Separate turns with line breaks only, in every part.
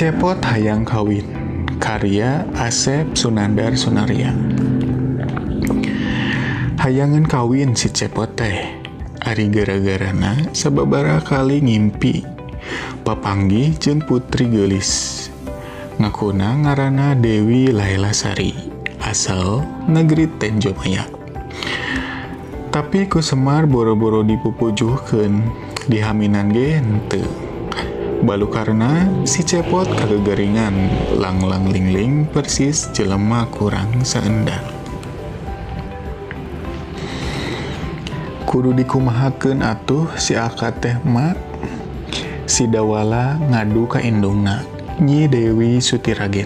Cepot Hayang Kawin, karya Asep Sunandar Sunarya. Hayangan kawin si Cepot teh, ari gara-garana sababaraha kali ngimpi papanggih jeung putri geulis. Ngakuna ngaranna Dewi Laila Sari, asal negeri Tenjomaya. Tapi ku Semar boro-boro dipupujuhkeun, dihaminan ge henteu. Balukarna si Cepot kagegeringan, langlang lingling persis jelema kurang saendan. Kudu dikumahakeun atuh si akad teh mak. Si Dawala ngadu ka indungna, Nyi Dewi Sutiragen.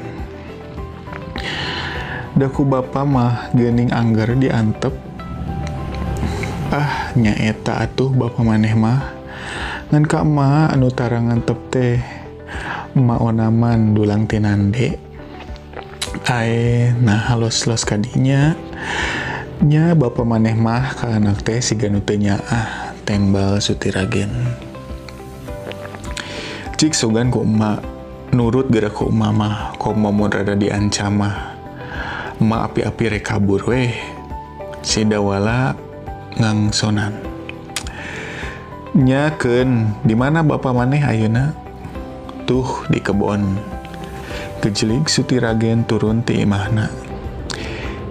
Da ku bapa mah geuning angger diantep. Ah, nyaeta atuh bapa maneh mah. Ngan ka emak anu tara ngantep teh, emak onaman dulang tinande. Ae, nah halos-los kadinya. Nya bapa maneh mah ka anak teh siga nu teu nyaah, tembal Sutiragen. Cik sugan ku emak, nurut geura ku emak mah, komo mun rada diancam mah. Emak api-api rek kabur weh. Si Dawala ngangsonan. Nyakeun, di mana bapa maneh ayeuna? Tuh di kebon. Gejelig Sutiragen turun ti imahna.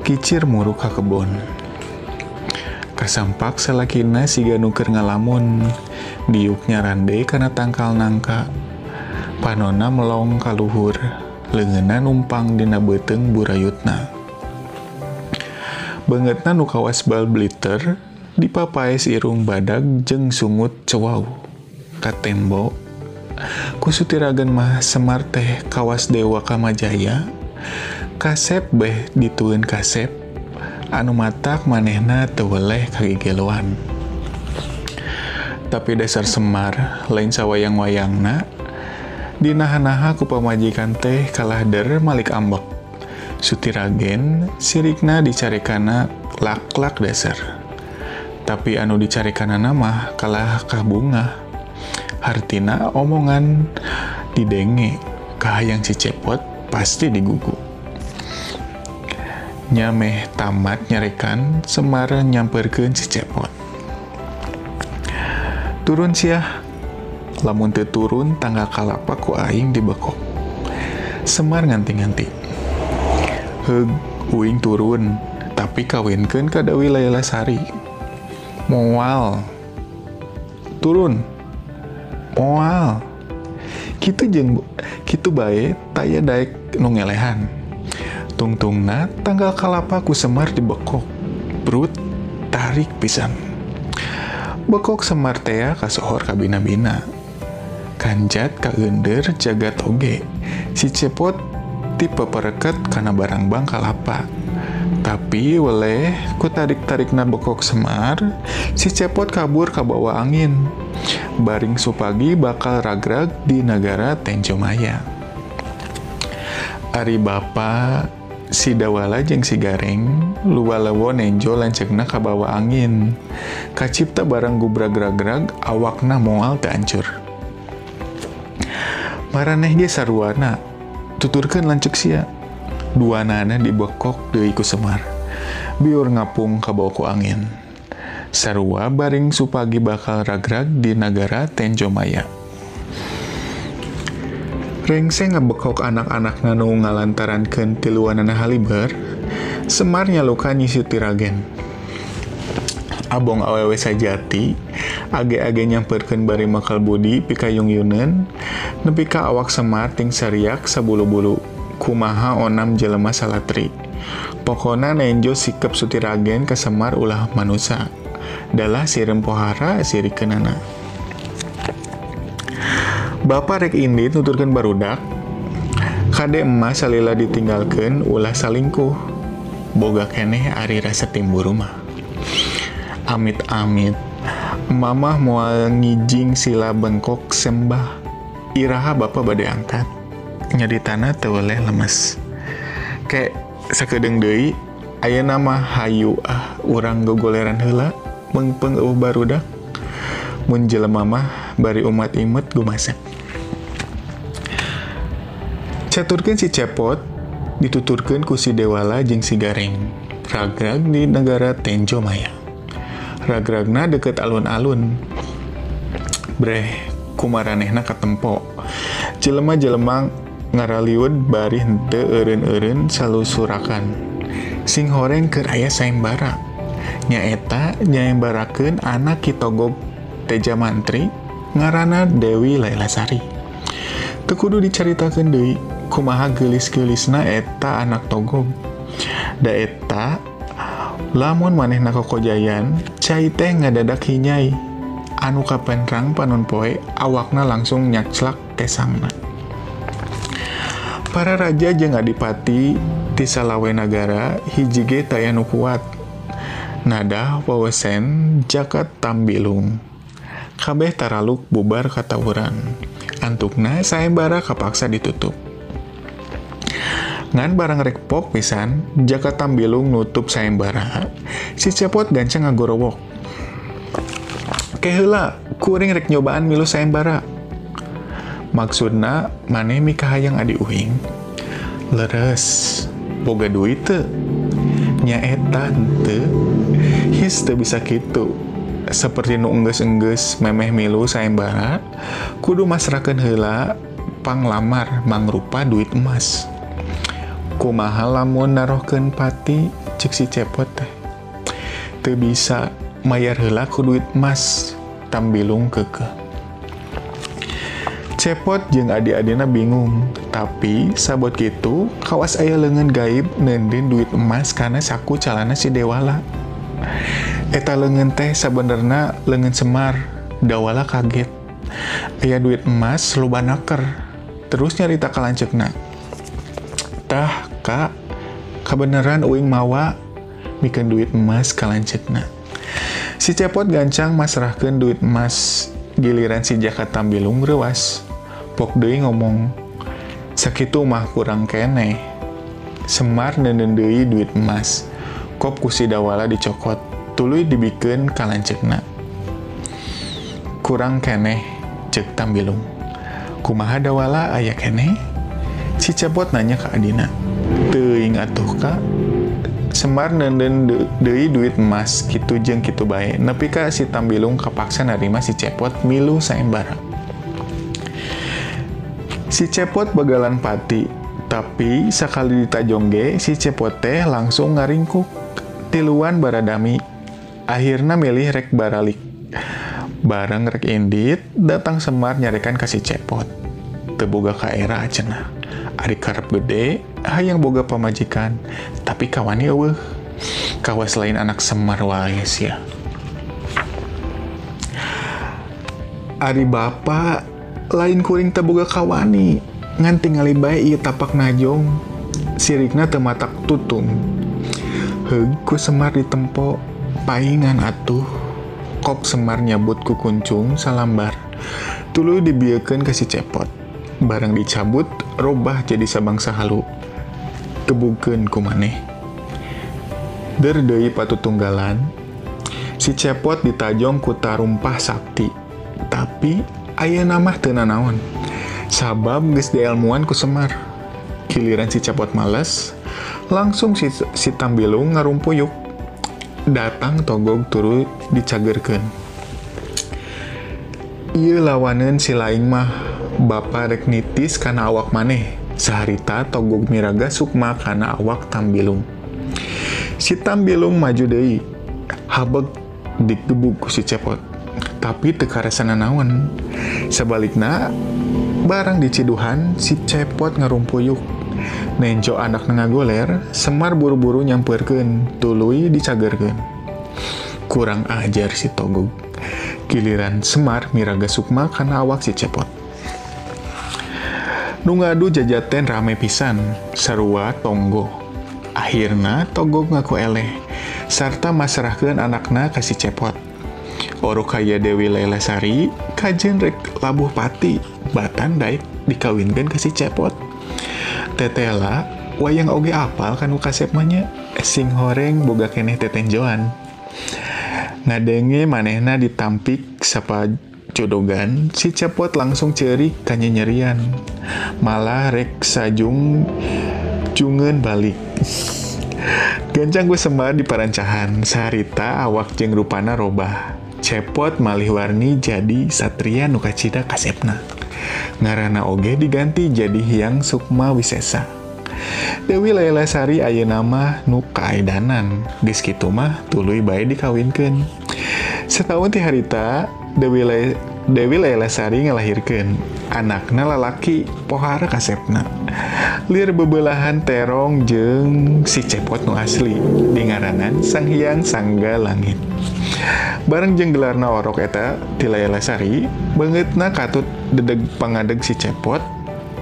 Kicir muruk ka kebon. Kasampak salakina siga nu keur ngalamun. Diuk nyarande kana tangkal nangka. Panona melong ka luhur, leungeunna numpang dina beuteung burayutna. Beungeutna nu kawas bal bliter, dipapaes irung badag jeung sungut cewau ka tembo. Ku Sutiragen mah Semar teh kawas Dewa Kamajaya, kasep beh ditueun kasep, anu matak manehna teu weleh kagigeloan. Tapi dasar Semar lain sawayang-wayangna, dinaha-naha ku pamajikan teh kalah der malik ambek. Sutiragen sirikna dicarekana lak-lak dasar. Tapi anu dicarekanana mah kalah kabungah. Hartina omongan didenge, kahayang si Cepot pasti digugu. Nyameh tamat nyarekan, Semar nyamperkeun si Cepot. Turun siah, lamun teu turun tangga kalapa ku aing dibekok. Semar nganti-nganti. Heug, uing turun, tapi kawinkeun ka Dewi Laila Sari. Moal. Turun. Moal. Kitu jeung kitu bae taya daek nu ngelehan. Tungtungna tanggal kalapa ku Semar dibekok. Brut tarik pisan. Bekok Semar tea kasohor kabina-bina. Kanjat kaeundeur jagat oge. Si Cepot tipe pereket kana barangbang kalapa. Tapi weleh ku tarik-tarikna bekok Semar, si Cepot kabur kabawa angin. Baring supagi bakal ragrag di nagara Tenjomaya. Ari bapa si Dawala jeung si Gareng luwalewo nenjo lanceukna kabawa angin. Kacipta barang gubrag ragrag awakna moal teu ancur. Maraneh ge saruana tuturkeun lanceuk sia. Duanana dibekok deui ku Semar. Biur ngapung kabawa ku angin. Sarua baring supagi bakal ragrag di nagara Tenjomaya. Rengse ngabekok anak-anakna nu ngalantarankeun tiluanana haliber, Semar nyaluka Nyi Sutiragen. Abong awewe sajati, age-age nyamperkeun bari makal budi pikayung-yuneun, nepi ka awak Semar ting sariak sabulu-bulu. Kumaha onam jelema salatri. Pokona nenjo sikep Sutiragen ka Semar ulah manusa. Dalah sireum pohara sirikeunana. Bapa rek indit nuturkeun barudak, kade emas salila ditinggalkeun ulah salingkuh. Boga keneh ari rasa timburu mah. Amit-amit, mamah moal ngijing sila bengkok sembah. Iraha bapa bade angkat. Nyaritana teu weleh lemes. Ke sakedeung deui ayeuna mah hayu ah urang gogoleran heula meungpeung eueuh barudak. Mun jelema mah bari umat imet gumasak. Caturkeun si Cepot dituturkeun ku si Dewala jeung si Gareng. Ragrag di negara Tenjo Maya. Ragragna deket alun-alun. Breh kumaranehna katempo. Jelema-jelema ngaraliud bari henteu eureun-eureun salusurakan. Sing horeng keur aya sayembara. Nyaeta nyayembarakeun anak Ki Togog Teja Mantri ngaranna Dewi Lailasari. Teu kudu dicaritakeun deui kumaha geulis-geulisna eta anak Togog. Da eta lamun manehna kokojayan, cai teh ngadadak hinyai. Anu kapenrang panon poe awakna langsung nyaclak kesangna. Para raja jeung adipati ti salawe nagara hiji ge taya nu kuat. Nadah wawesen Jaka Tambilung. Kabeh taraluk bubar katawuran. Antukna sayembara kapaksa ditutup. Ngan barang rek pok pisan, Jaka Tambilung nutup sayembara. Si Cepot gancang ngagorowok. Keheula, kuring rek nyobaan milu sayembara. Maksudna maneh mikahayang adi uing. Leres, boga duit teu? Nyaeta henteu. His teu bisa kitu. Seperti nu enggeus-enggeus memeh milu sayembara, kudu masrahkeun heula panglamar mangrupa duit emas. Kumaha lamun narohkeun pati cek si Cepot teh. Teu bisa mayar heula ku duit emas, Tambilung keukeuh. Cepot jeung adi-adina bingung, tapi sabot kitu kawas aya leungeun gaib neundeun duit emas kana saku calana si Dewala. Eta leungeun teh sabenerna leungeun Semar. Dawala kaget. Aya duit emas loba naker. Terus nyarita ka lanceukna. Tah, Kak, kabeneran uing mawa mikeun duit emas ka lanceukna. Si Cepot gancang masrahkeun duit emas. Giliran si Jaka Tambilung reuas. Pok deui ngomong, sakitu mah kurang keneh. Semar neundeun deui duit emas. Kop ku si Dawala dicokot, tuluy dibikeun ka lanceukna. Kurang keneh, ceuk Tambilung. Kumaha Dawala aya keneh? Si Cepot nanya ka adina. Teuing atuh Kak. Semar neundeun deui duit emas kitu jeung kitu bae. Nepi ka si Tambilung kapaksa narima si Cepot milu sayembara. Si Cepot bagalan pati, tapi sakali ditajong ge si Cepot teh langsung ngaringkuk. Tiluan baradami. Akhirna milih rek baralik. Bareng rek indit, datang Semar nyarekan ka si Cepot. Teu boga kaera cenah. Ari karep gede, hayang boga pamajikan, tapi kawani eueuh. Kawas lain anak Semar wae sia. Ari bapa lain kuring teu boga kawani, ngan tingali bae ieu tapak najong, sirikna teu matak tutung. Heug ku Semar ditempo, paingan atuh. Kop Semar nyabut ku kuncung salambar, tuluy dibiekeun ka si Cepot. Barang dicabut, robah jadi sabangsa halu. Gebugkeun ku maneh. Der deui patutunggalan, si Cepot ditajong ku tarumpah sakti. Tapi ayeuna mah teu nanaon. Sabab geus dielmuan ku Semar. Giliran si Cepot males, langsung si Tambilung ngarumpuyuk. Datang Togog turu dicagerkeun. Ieu lawaneun si laing mah, bapa rek nitis kana awak maneh. Saharita Togog miraga sukma kana awak Tambilung. Si Tambilung maju deui, habeg digebug ku si Cepot. Tapi teu karasa nanaon. Sabalikna, barang diciduhan si Cepot ngarumpuyuk. Nenjo anakna ngagoler, Semar buru-buru nyampeurkeun, tuluy dicagerkeun. Kurang ajar si Togog. Giliran Semar miraga sukma kana awak si Cepot. Nu ngadu jajaten rame pisan, sarua tonggo. Akhirna Togog ngaku eleh, sarta masrahkeun anakna ka si Cepot. Orok kaya Dewi Lailasari kajen rek labuh pati, batan daek dikawinkeun ka si Cepot. Tetela wayang oge apal kanu kasep mah nya, sing horeng boga keneh tetenjoan. Ngadenge manehna ditampik sapa Jodogan, si Cepot langsung ceurik kanyanyerian. Malah rek sajung jungeun balik. Gancang ku Semar diparancahan, saharita awak jeung rupana robah. Cepot malih warni jadi satria nu kacida kasepna. Ngaranna oge diganti jadi Hyang Sukma Wisesa. Dewi Laila Sari ayeuna mah nu kaedanan, geus kitu mah tuluy bae dikawinkeun. Setaun ti harita, Dewi Laila Sari ngalahirkeun anakna lalaki pohara kasepna. Lir bebelahan terong jeung si Cepot nu asli dingaranan Sang Hyang Sangga Langit. Bareng jeung gelarna orok eta ti Laila Sari, beungeutna katut dedeg pangadeg si Cepot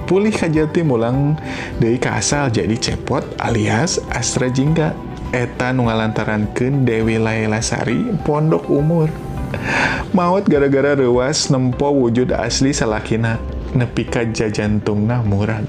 pulih kajati mulang deui ka asal jadi Cepot alias Astra Jingga. Eta nu ngalantarankeun Dewi Laila Sari pondok umur. Maot gara-gara reuas nempo wujud asli salakina nepi ka jajantungna murag.